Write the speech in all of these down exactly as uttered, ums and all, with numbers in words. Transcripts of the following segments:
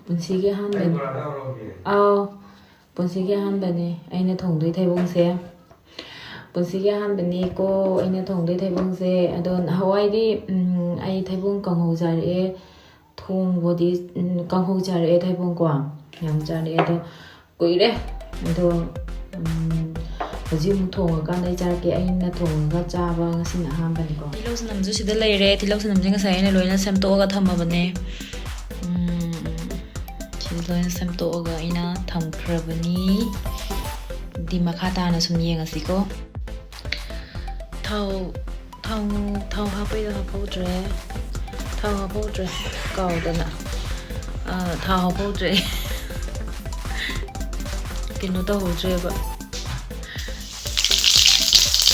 ꯄꯨꯟꯁꯤꯒꯤ ꯑꯍꯥꯟꯕꯅꯤ꯫ ꯑꯥꯎ, ꯄꯨꯟꯁꯤꯒꯤ ꯑꯍꯥꯟꯕꯅꯤ ꯑꯩꯅ ꯊꯣꯡꯗꯣꯏ ꯊꯩꯕꯣꯡꯁꯦ꯫ ꯄꯨꯟꯁꯤꯒꯤ ꯑꯍꯥꯟꯕꯅꯤꯀꯣ ꯑꯩꯅ ꯊꯣꯡꯗꯣꯏ ꯊꯩꯕꯣꯡꯁꯦ꯫ ꯑꯗꯣ ꯅꯍꯥꯟꯋꯥꯏꯗꯤ, ꯎꯝ, ꯑꯩ ꯊꯩꯕꯣꯡ ꯀꯥꯡꯍꯧ ꯆꯥꯔꯛꯑꯦ꯫ ꯊꯣꯡꯕꯗꯤ, ꯎꯝ, ꯀꯥꯡꯍꯧ ꯆꯥꯔꯛꯑꯦ ꯊꯩꯕꯣꯡꯀꯣ꯫ ꯌꯥꯝ ꯆꯥꯔꯛꯑꯦ꯫ ꯑꯗꯣ ꯀꯨꯏꯔꯦ꯫ ꯑꯗꯣ, ꯎꯝ, ꯍꯧꯖꯤꯛ ꯑꯃꯨꯛ ꯊꯣꯡꯉꯀꯥꯟꯗ ꯑꯩ ꯆꯥꯔꯛꯀꯦ꯫ ꯑꯩꯅ ꯊꯣꯡꯉꯒ ꯆꯥꯕ ꯉꯁꯤꯅ ꯑꯍꯥꯟꯕꯅꯤꯀꯣ꯫ ꯇꯤꯜꯍꯧ ꯆꯅꯝꯁꯨ ꯁꯤꯗ ꯂꯩꯔꯦ꯫ ꯇꯤꯜꯍꯧ ꯆꯅꯝꯁꯦ ꯉꯁꯥꯏ ꯑꯩꯅ ꯂꯣꯏꯅ ꯁꯦꯝꯗꯣꯛꯑꯒ ꯊꯝꯃꯕꯅꯦ꯫ ꯎꯝ, ꯁꯤꯗ ꯂꯣꯏꯅ ꯁꯦꯝꯗꯣꯛꯑꯒ ꯑꯩꯅ ꯊꯝꯈ꯭ꯔꯕꯅꯤ꯫ ꯗꯤ ꯃꯈꯥ ꯇꯥꯅ ꯁꯨꯝ ꯌꯦꯡꯉꯁꯤꯀꯣ꯫ ꯊꯥꯎ, ꯊꯥꯎ, ꯊꯥꯎ ꯍꯥꯞꯄꯩꯗꯣ ꯍꯥꯞꯍꯧꯗ꯭ꯔꯦ꯫ ꯊꯥꯎ ꯍꯥꯞꯍꯧꯗ꯭ꯔꯦ꯫ ꯀꯥꯎꯗꯅ꯫ ꯑꯥ, ꯊꯥꯎ ꯍꯥꯞꯍꯧꯗ꯭ꯔꯦ꯫ ꯀꯩꯅꯣ ꯇꯧꯍꯧꯗ꯭ꯔꯦꯕ꯫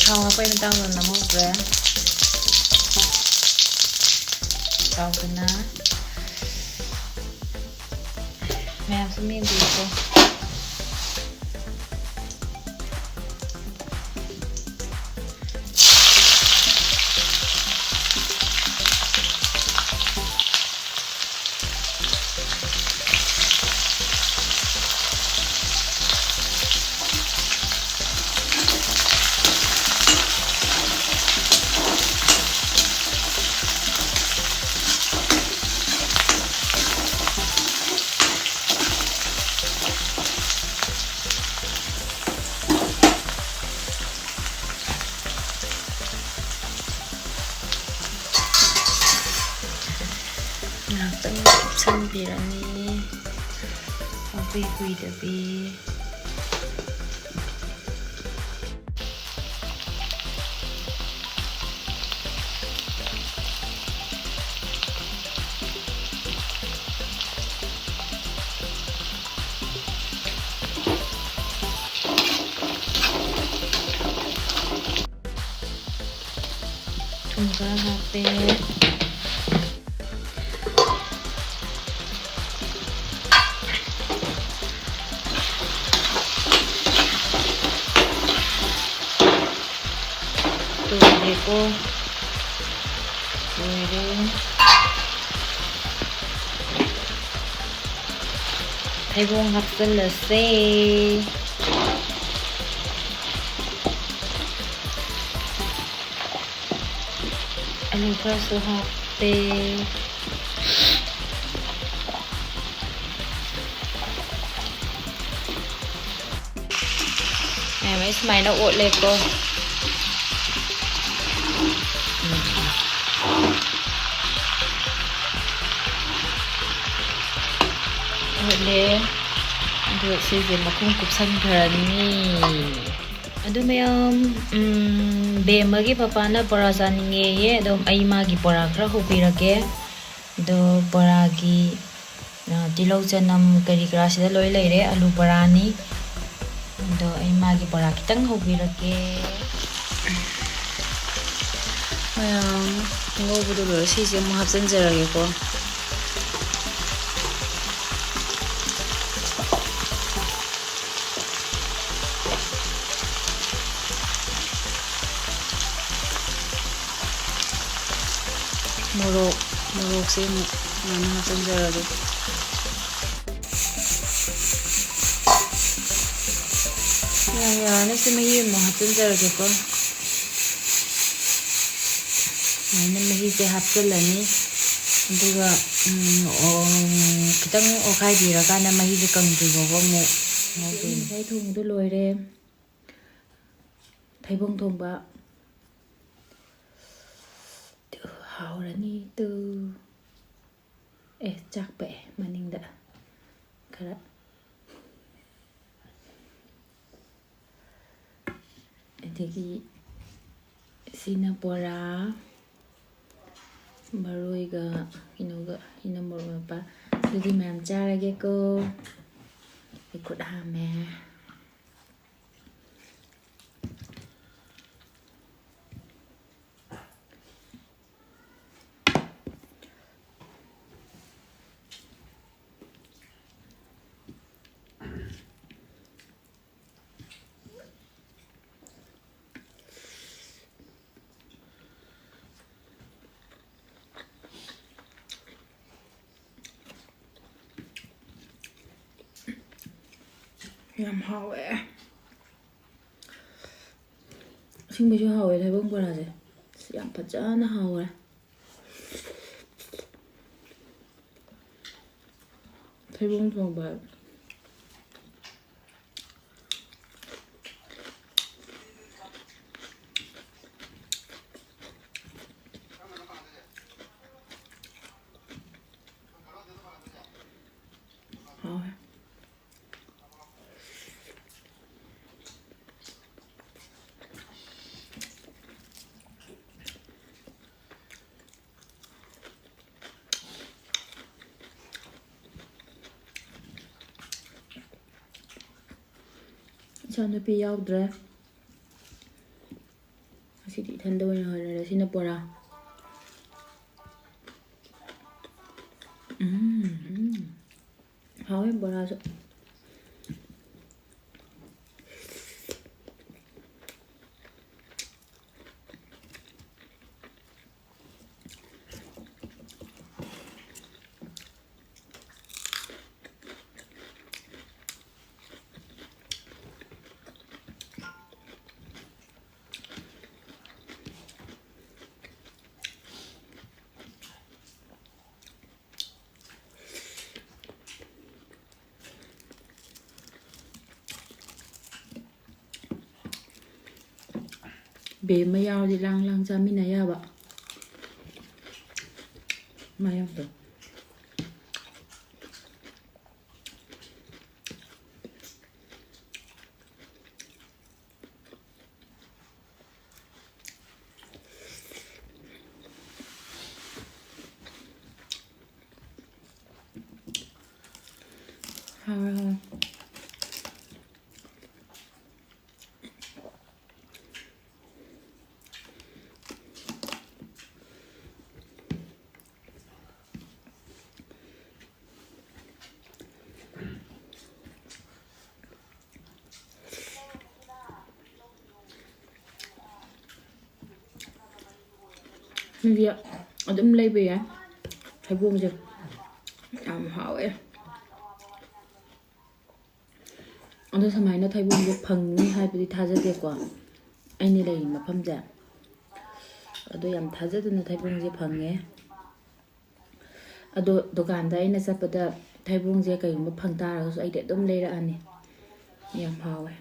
ꯊꯥꯎ ꯍꯥꯞꯄꯩ ꯃꯇꯥꯡꯗ ꯅꯝꯍꯧꯗ꯭ꯔꯦ꯫ ꯀꯥꯎꯗꯅ꯫ ꯃꯌꯥꯝꯁꯨ ꯃꯦꯟꯕꯤꯌꯨꯀꯣ꯫ ꯉꯥꯏꯍꯥꯛꯇꯪ ꯀꯨꯞꯁꯟꯕꯤꯔꯅꯤ꯫ ꯄꯪꯀꯨꯏ ꯀꯨꯏꯗꯕꯤ꯫ ꯊꯨꯝ ꯈꯔ ꯍꯥꯞꯄꯦ꯫ ꯂꯣꯏꯔꯦꯀꯣ꯫ ꯂꯣꯏꯔꯦ꯫ ꯊꯩꯕꯣꯡ ꯍꯥꯞꯆꯤꯜꯂꯁꯦ꯫ ꯑꯂꯨ ꯈꯔꯁꯨ ꯍꯥꯞꯄꯦ꯫ ꯃꯌꯥꯝ ꯑꯩ ꯁꯨꯃꯥꯏꯅ ꯑꯣꯠꯂꯦꯀꯣ꯫ ꯑꯣꯠꯂꯦ꯫ ꯑꯗꯨ ꯁꯤꯁꯦ ꯃꯈꯨꯝ ꯀꯨꯞꯁꯟꯈ꯭ꯔꯅꯤ꯫ ꯑꯗꯨ ꯃꯌꯥꯝ, ꯎꯝ, ꯕꯦꯝꯃꯒꯤ ꯄꯄꯥꯅ ꯕꯣꯔꯥ ꯆꯥꯅꯤꯡꯉꯦꯌꯦ꯫ ꯑꯗꯣ ꯑꯩ ꯃꯥꯒꯤ ꯕꯣꯔꯥ ꯈꯔ ꯍꯧꯕꯤꯔꯒꯦ꯫ ꯑꯗꯣ ꯕꯣꯔꯥꯒꯤ, ꯑ, ꯇꯤꯜꯍꯧ, ꯆꯅꯝ, ꯀꯔꯤ ꯀꯔꯥ ꯁꯤꯗ ꯂꯣꯏ ꯂꯩꯔꯦ꯫ ꯑꯂꯨ ꯕꯣꯔꯥꯅꯤ꯫ ꯑꯗꯣ ꯑꯩ ꯃꯥꯒꯤ ꯕꯣꯔꯥ ꯈꯤꯇꯪ ꯍꯧꯕꯤꯔꯛꯀꯦ꯫ ꯃꯌꯥꯝ ꯉꯧꯕꯗꯣ ꯂꯣꯏꯔꯦ꯫ ꯁꯤꯁꯦ ꯑꯃꯨꯛ ꯍꯥꯞꯆꯤꯟꯖꯔꯒꯦꯀꯣ꯫ ꯃꯣꯔꯣꯛ, ꯃꯣꯔꯣꯛꯁꯦ ꯑꯃꯨꯛ ꯁꯨꯃꯥꯏꯅ ꯍꯥꯞꯆꯤꯟꯖꯔꯒꯦ꯫ ꯌꯥꯝ ꯌꯥꯔꯅꯤ, ꯁꯤ ꯃꯍꯤ ꯑꯃꯨꯛ ꯍꯥꯞꯆꯤꯟꯖꯔꯒꯦꯀꯣ꯫ ꯁꯨꯃꯥꯏꯅ ꯃꯍꯤꯁꯦ ꯍꯥꯞꯆꯤꯜꯂꯅꯤ꯫ ꯑꯗꯨꯒ, ꯎꯝ, ꯑꯣ, ꯈꯤꯇꯪ ꯑꯣꯠꯈꯥꯏꯕꯤꯔꯀꯥꯟꯗ ꯃꯍꯤꯁꯦ ꯀꯪꯗ꯭ꯔꯤ ꯐꯥꯎꯕ ꯑꯃꯨꯛ ꯉꯧꯗꯣꯏꯅꯤ꯫ ꯉꯁꯥꯏ ꯊꯣꯡꯕꯗꯣ ꯂꯣꯏꯔꯦ꯫ ꯊꯩꯕꯣꯡ ꯊꯣꯡꯕ꯫ ꯇꯨ, ꯍꯥꯎꯔꯅꯤ ꯇꯨ꯫ ꯑꯦ, ꯆꯥꯛ ꯄꯛꯑꯦ ꯃꯅꯤꯡꯗ ꯈꯔ꯫ ꯑꯗꯒꯤ ꯁꯤꯅ ꯕꯣꯔꯥ, ꯃꯔꯣꯏꯒ ꯀꯩꯅꯣꯒ, ꯁꯤꯅ ꯃꯣꯔꯣꯛ ꯃꯄꯥ꯫ ꯑꯗꯨꯗꯤ ꯃꯌꯥꯝ ꯆꯥꯔꯒꯦꯀꯣ꯫ ꯑꯩ ꯈꯨꯠ ꯍꯥꯝꯃꯦ꯫ ꯌꯥꯝ ꯍꯥꯎꯋꯦ꯫ ꯑꯁꯤꯟꯕꯁꯨ ꯍꯥꯎꯋꯦ ꯊꯩꯕꯣꯡ ꯕꯣꯔꯥꯁꯦ꯫ ꯑꯁ, ꯌꯥꯝ ꯐꯖꯅ ꯍꯥꯎꯔꯦ꯫ ꯊꯩꯕꯣꯡ ꯊꯣꯡꯕ꯫ ꯍꯥꯎꯋꯦ꯫ ꯏꯆꯥꯅꯨꯄꯤ ꯌꯥꯎꯗ꯭ꯔꯦ꯫ ꯉꯁꯤꯗꯤ ꯏꯊꯟꯗ ꯑꯣꯏꯅ ꯍꯣꯠꯅꯔꯦ꯫ ꯁꯤꯅ ꯕꯣꯔꯥ꯫ ꯎꯝ, ꯎꯝ꯫ ꯍꯥꯎꯋꯦ ꯕꯣꯔꯥꯁꯨ꯫ ꯕꯦꯝꯃ ꯌꯥꯎꯔꯗꯤ ꯂꯥꯡ ꯂꯥꯡ ꯆꯥꯃꯤꯟꯅ ꯌꯥꯕ꯫ ꯃꯥ ꯌꯥꯎꯗꯕ꯫ ꯍꯥꯎꯔꯦ, ꯍꯥꯎꯔꯦ꯫ ꯃꯤꯗꯤ ꯑꯗꯨꯝ ꯂꯩꯕ ꯌꯥꯏ꯫ ꯊꯩꯕꯣꯡꯁꯦ ꯌꯥꯝ ꯍꯥꯎꯋꯦ꯫ ꯑꯗꯣ ꯁꯨꯃꯥꯏꯅ ꯊꯩꯕꯣꯡꯁꯦ ꯐꯪꯅꯤ ꯍꯥꯏꯕꯗꯤ ꯊꯥꯖꯗꯦꯀꯣ, ꯑꯩꯅ ꯂꯩꯔꯤ ꯃꯐꯝꯁꯦ꯫ ꯑꯗꯣ ꯌꯥꯝ ꯊꯥꯖꯗꯅ ꯊꯩꯕꯣꯡꯁꯦ ꯐꯪꯉꯦ꯫ ꯑꯗꯣ ꯗꯨꯀꯥꯟꯗ ꯑꯩꯅ ꯆꯠꯄꯗ ꯊꯩꯕꯣꯡꯁꯦ ꯀꯩꯒꯨꯝꯕ ꯐꯪ ꯇꯥꯔꯒꯁꯨ ꯑꯩꯗꯤ ꯑꯗꯨꯝ ꯂꯩꯔꯛꯑꯅꯤ꯫ ꯌꯥꯝ ꯍꯥꯎꯋꯦ꯫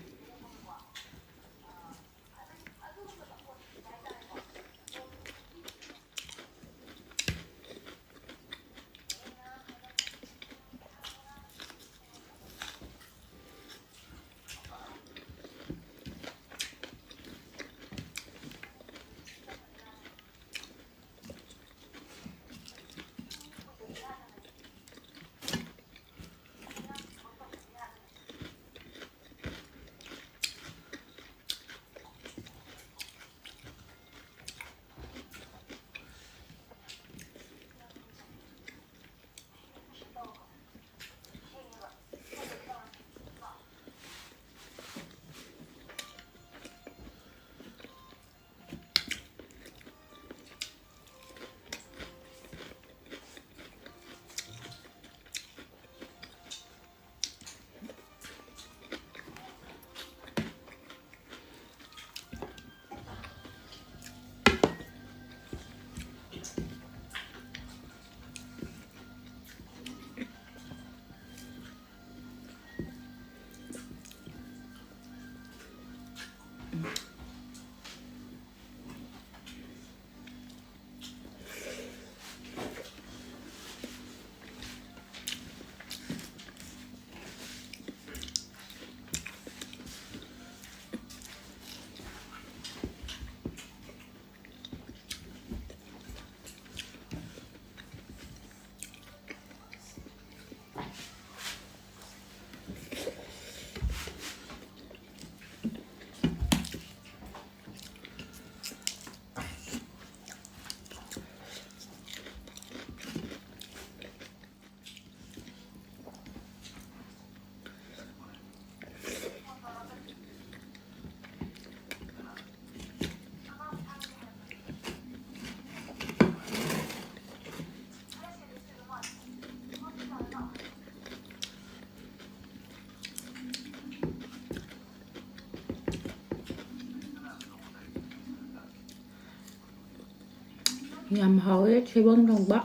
ꯌꯥꯝ ꯍꯥꯎꯋꯦ ꯊꯩꯕꯣꯡ ꯊꯣꯡꯕ꯫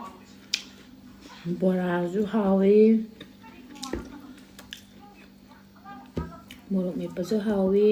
ꯕꯣꯔꯥꯁꯨ ꯍꯥꯎꯋꯤ꯫ ꯃꯣꯔꯣꯛ ꯃꯦꯠꯄꯁꯨ ꯍꯥꯎꯋꯤ꯫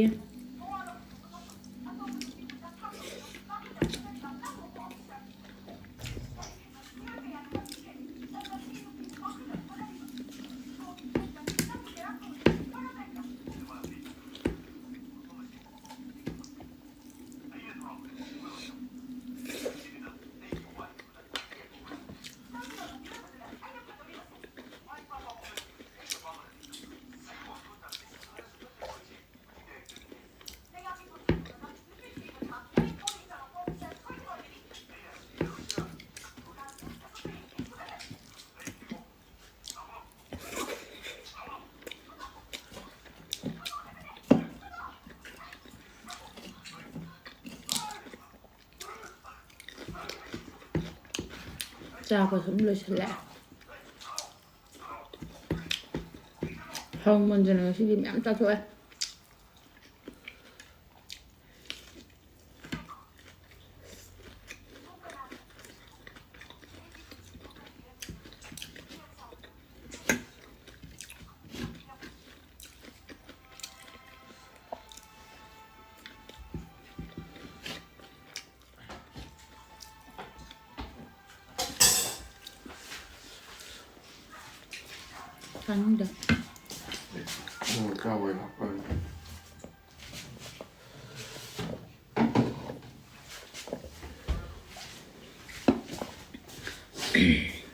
ꯆꯥꯕ ꯁꯨꯝ ꯂꯣꯏꯁꯤꯜꯂꯦ꯫ ꯍꯥꯎꯃꯟꯗꯅ ꯉꯁꯤꯗꯤ ꯃꯌꯥꯝ ꯆꯥꯊꯣꯛꯑꯦ꯫ ꯆꯥꯅꯤꯡꯗꯦ꯫ ꯅꯪꯅ ꯆꯥꯕ ꯑꯣꯏꯅ ꯍꯥꯞꯄꯛꯑꯅꯤ꯫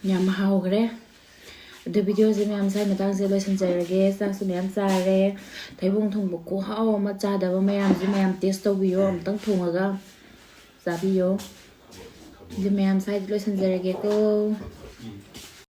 ꯌꯥꯝ ꯍꯥꯎꯈ꯭ꯔꯦ꯫ ꯑꯗꯨ ꯚꯤꯗꯤꯑꯣꯁꯦ ꯃꯌꯥꯝ ꯁ꯭ꯋꯥꯏ ꯃꯇꯥꯡꯁꯦ ꯂꯣꯏꯁꯤꯟꯖꯔꯒꯦ꯫ ꯆꯥꯛꯁꯨ ꯃꯌꯥꯝ ꯆꯥꯔꯦ꯫ ꯊꯩꯕꯣꯡ ꯊꯣꯡꯕ ꯈꯨꯍꯥꯎ ꯑꯃ ꯆꯥꯗꯕ ꯃꯌꯥꯝꯁꯨ ꯃꯌꯥꯝ ꯇꯦꯁ ꯇꯧꯕꯤꯌꯣ꯫ ꯑꯃꯨꯛꯇꯪ ꯊꯣꯡꯉꯒ ꯆꯥꯕꯤꯌꯣ꯫ ꯑꯗꯨ ꯃꯌꯥꯝ ꯁ꯭ꯋꯥꯏꯗ ꯂꯣꯏꯁꯤꯟꯖꯔꯒꯦꯀꯣ꯫